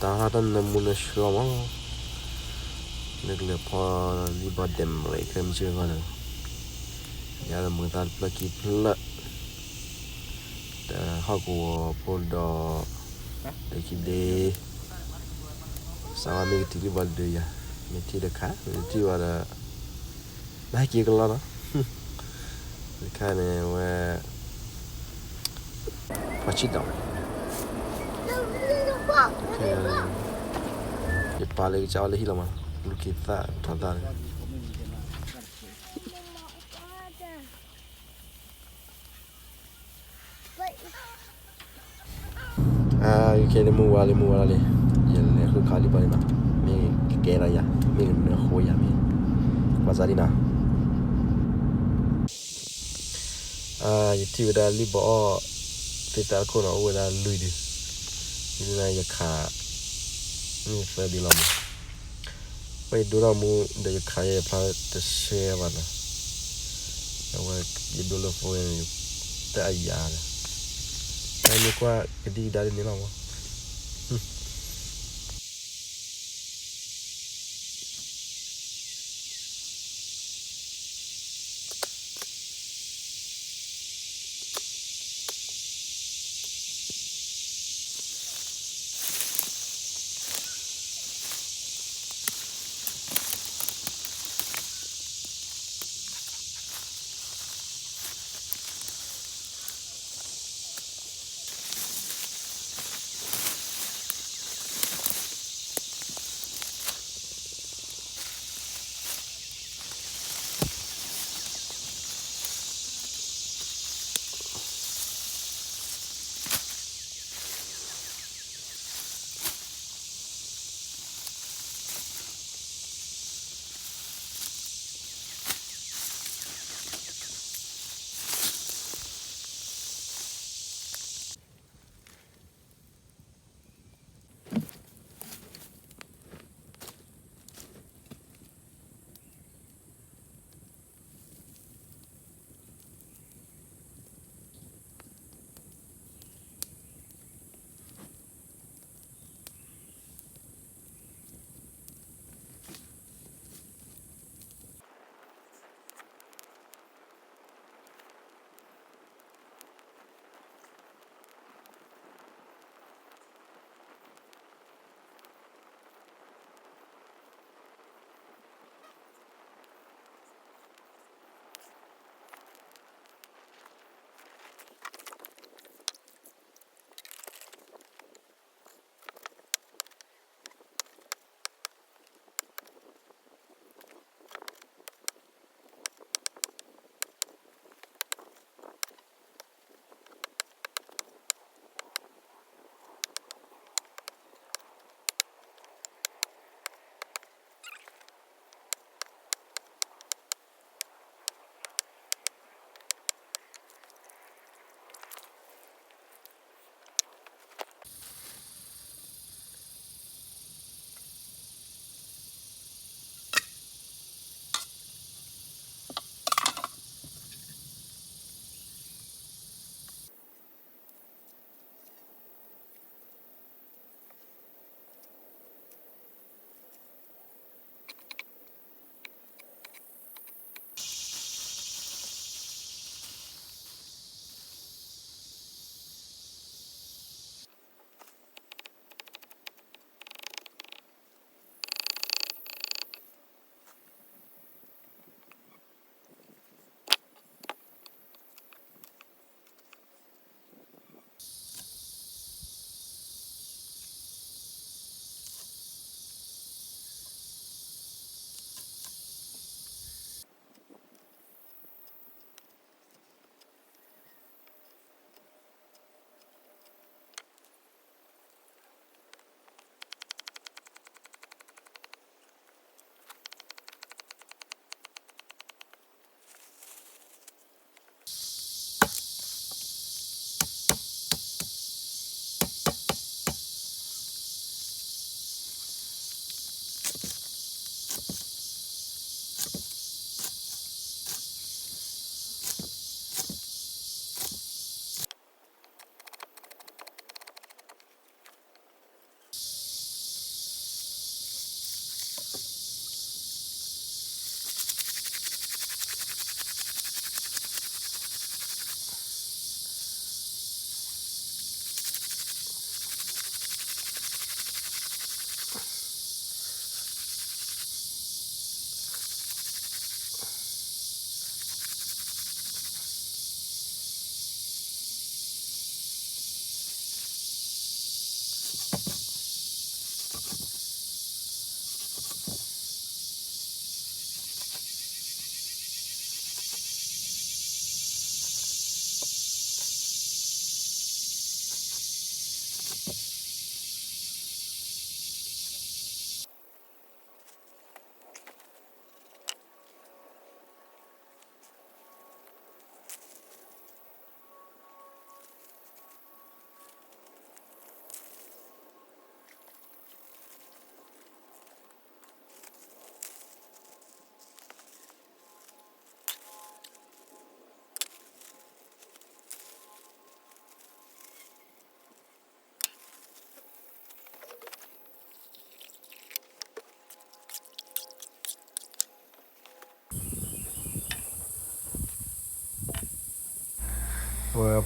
တၢ်ဟးတၢ်နၢမူနၢဆှီမး, လၢကလဲၤဖီလံၣ်ဘီဒဲးမ့ၢ်ခဲမုၢ်ဆ့ၣ်ဂီၢ်န့ၣ်, ယၤလၢမုာ်သးတဖျၢၣ်ခံဖျၢၣ်, တဟီၣ်ကဝီၤဖိဒီး, တခံဒ့, စးဝါမ့ၢ်ကထံၣ်လံၣ်ဘီဒုးယၤ, မ့ၢ်ထံၣ်တခါ မ့ၢ်တထံၣ်ဘၣ်ဒီး နဟဲက့ၤကလီလီၤ, တခါန့ၣ်ဝဲ ပှၤဆံးဒီး, ယပာ်လၢကစၢ်အီၤလၢဟံၣ်လီၤမး, လူၤက့ၤသၣ်ထီၣ်သၣ်န့ၣ်, ခဲန့ၣ်မုၢ်ဝါလံ မုၢ်ဝါလီၤလံ, ယလဲၤဃုခးလံၣ်ဘီလံနီၤ, မ့ၢ်ကကဲထီၣ်ယၤ မ့ၢ်ကနၢဃိယၤမ့ၢ်, ကွၢ်စၢ်လံနီၤ. ယထံၣ်ဝဲဒၣ်လံၣ်ဘီအီၣ် သ့ၣ်သၣ်တခိၣ်နီၤ အိၣ်ဝဲဒၣ်လွံၢ်ဒု, ဒ်န့ၣ်ယခး မ့ၢ်သၢဒုလီၤမး, ဝဲယဒိထီၣ်မူဒီးယခးယဲယဖျါတဆှဲဘၣ်နီၤ, အဝဲယဒိလၢဖိန့ၣ် တၢ်အယၤဒီး, တၢ်မ့ၢ်ကွၢ်ကဒံကဒါဒ်န့ၣ်လီၤမး.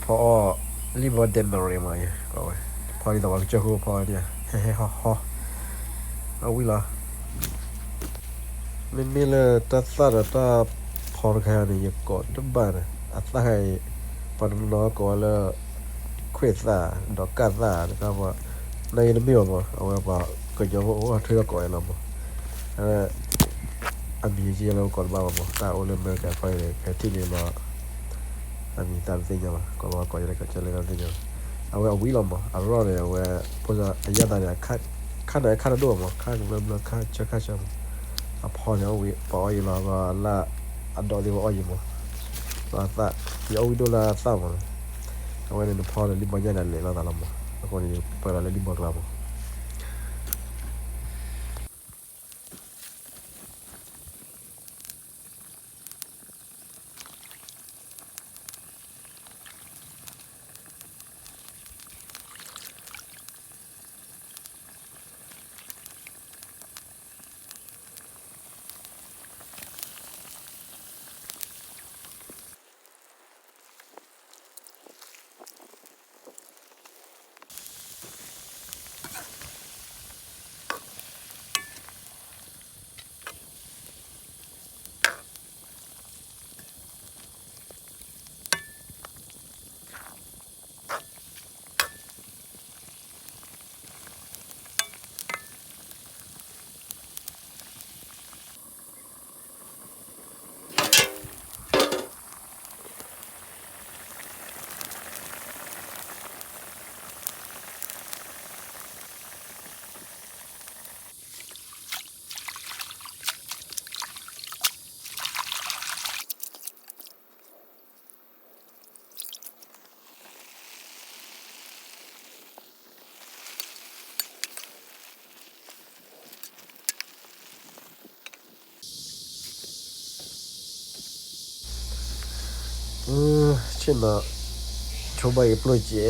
ဖီအီၣ် လံၣ်ဘီဒဲးမရံမး, ဖီဒ်သိးပှၤကစၢၢ်ခိၣ်ဖီန့ၣ် ဟဲဟဲဟီၣ်ဟီၣ်, အဝံၣ်လီၤ. မ့မ့ၢ်လၢတၢ်သၣ်ဒီးတၢ်ဖီတခါန့ၣ် ယကိးတဘၣ်န့ၣ် အသၣ်ခါအံၤ ပှၤတနီၤကိးဝဲလၢ ခွံၣ်သၣ် ဒီးကၣ်သၣ်တခါ, နာ်က့တမ့ၢ်ဘၣ်မး, အဝဲပှၤကညီဖိအိၣ်အထွဲဒီးကိးဝဲလီၤမး. အမံၤက့လၢကိးတဘၣ်ဘၣ်မး, တၢ်အိၣ်လၢအမဲရကၤခီအံၤ ကထံၣ်န့ၣ်လီၤ. အမံၤတၢ်တသ့ၣ်ညါဘၣ်, ကိးလီၤကိးယဲလၢကစၢၢ်လၢတၢ်တသ့ၣ်ညါဘၣ်. အဝဲအဝံၣ်လီၤမး, အရီၣ်န့ၣ် အဝဲ ဖိစီအယၣ်သးန့ၣ် ခါန့ၣ်ခါတဒိၣ်မး, ခါကမျၢၢ်ဘျၢခါဆၢခါဆၢမး. အဖီန့ၣ် ပှၤအီၣ်ယံၤလီၤ, လၢအဒီသ့ၣ်ပှၤအီၣ်ယံၤမး, လၢအသၣ်, ယအီၣ်ဝံၣ်ဒိၣ်လၢအသၣ်မး. အဝဲန့ၣ်နဖီဒီးလံၣ်ဘီညၣ်န့ၣ် အလဲၤလိာ်သးလီၤမး, အဃိန့ၣ် ယပၢလီၤလၢလံၣ်ဘီကျါမး. ဆ့ၣ်နီၤ ဆိဘၣ်အံၤပျိၢ်ကဲ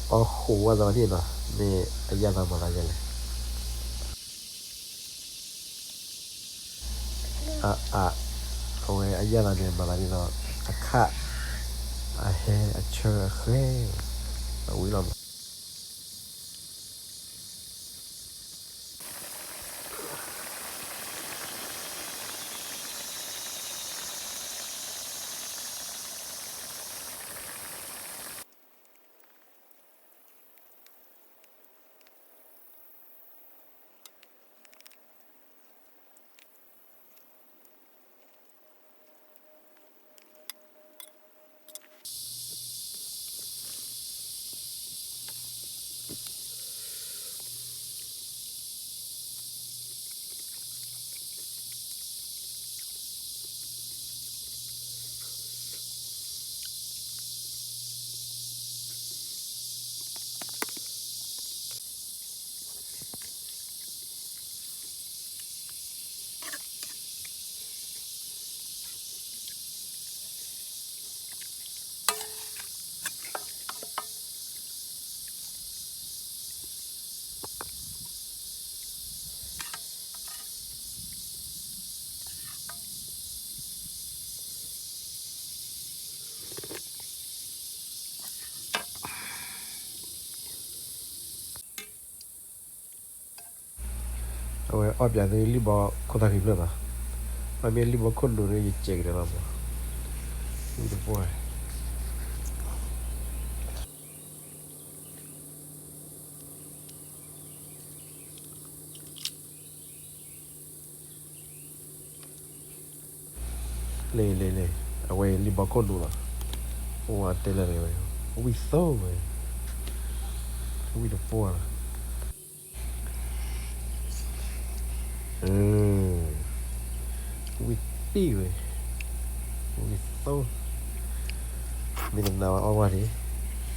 အီၣ်ဃိးဝဲသးန့ၣ်နီၤ, မ့ၢ်အယၣ်သးမၤသးဒ်လဲၣ်. အအ, အဝဲအယၣ်သးန့ၣ်မၤသးဒ်သိး အခၣ်, အဟဲ, အဆၢ, အဃဲ, အဝံၤလီၤမး. အဝဲအီၣ်ပၠးသုလံၣ်ဘီခိၣ်သၣ်ခံဖျၢၣ်လီၤ. မ့မ့ၢ်လံၣ်ဘီခိၣ်နူာ်ဒီး ယစဲးကဒီးလီၤမး, ဝံၣ်တပှၢ်. လ့ၢ်လ့ၢ်လ့ၢ်, အဝဲလံၣ်ဘီခိၣ်နူာ်လီၤ. အိၣ်ဝဲတဲလၢာ်ဝဲ, ဝံၣ်သိဝဲ, ဝံၣ်တပှၢ်လီၤ. ဝံၣ်ပံၣ်ဝဲ, ဝံၣ်သိ, မ့ၢ်တနာ်ဝဲအီၣ်ဝဲန့ၣ်,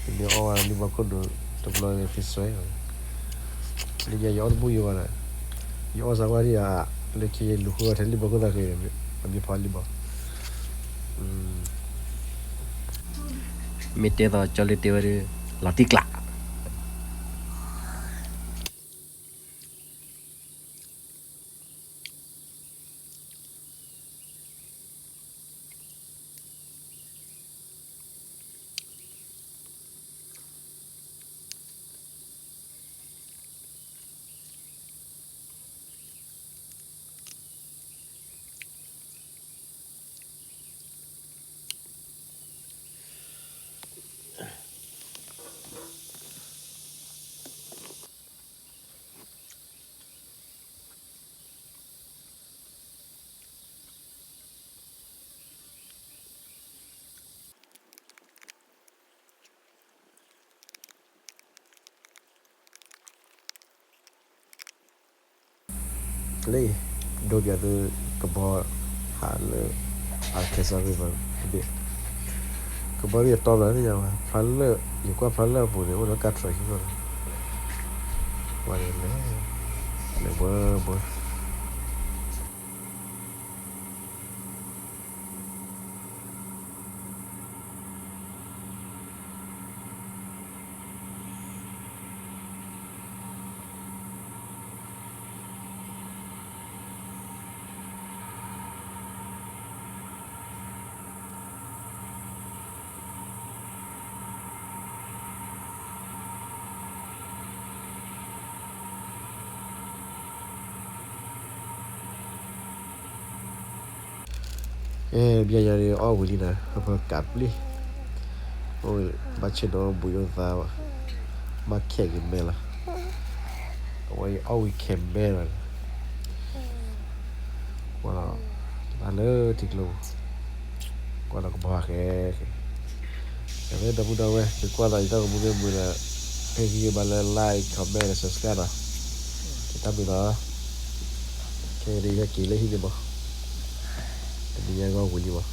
ယမ့ၢ်အီၣ်ဝဲလံၣ်ဘီခိၣ်ဒိၣ်တဘျီန့ၣ် ဖဲစွဲ, လၢညါယအီၣ်တဘူၣ်ယိၤဘၣ်ဒီး, ယအီၣ်စးဝါဒံးဧါ, လၢခံယလူၤဃုအီၤထဲလံၣ်ဘီခိၣ်သးဃ့, အမ့ၢ်ဖီလံၣ်ဘီ, မ့ၢ်တဲသိးကၠီလၢတဲဝဲဒီး, လီၤတံၢ်ကျး. လၢ ဒိပၠးသု ကဘီ ဟးလၢ Arkansas River တဘ့ၣ်, ကဘီဘ့ၣ်အတီဘျီသ့ၣ်ညါဘၣ်, ဖျါလၢ ယကွၢ်ဖျါလၢအပူၤန့ၣ် အိၣ်ဒီးကးထြၢးခံဂီၢ်လီၤ, ဝဲလဲၣ်, လဲၤဘှၢဘှၢ အဲ ဘျဲၣ်ညါန့ၣ် အီၣ်ဝံၤလံနၤ, ဟၢဖၢကးပျံၤ, ဘၣ်ဆ့ၣ်နီၤဘှံးအိၣ်သးဘၣ်, ဘၣ်ခဲးက့ၤမဲလီၤ, အဝဲအံၤအီၣ်ဝံၤခဲးမဲလီၤ, ကွၢ်လီၤ, လၢထံကျိပူၤ, ကွၢ်လီၤကဘီဃဲ, ကဲ ဒီပုၢ်ဒီဝဲၢ် သုကွၢ်လီၤယတၢ်ဂီၤမူမ့ၢ်မုာ်ဒီး, ဟ့ၣ်ဂံၢ်ဘါလၢ like, comment ဒီး subscribe နီၤ, ကတၢ်မံၤလီၤ, ခဲအံၤဒ်ယဟဲက့ၤလၢဟံၣ်န့ၣ်မး, တနံၤညါဂီၢ်ဝံၤလံမး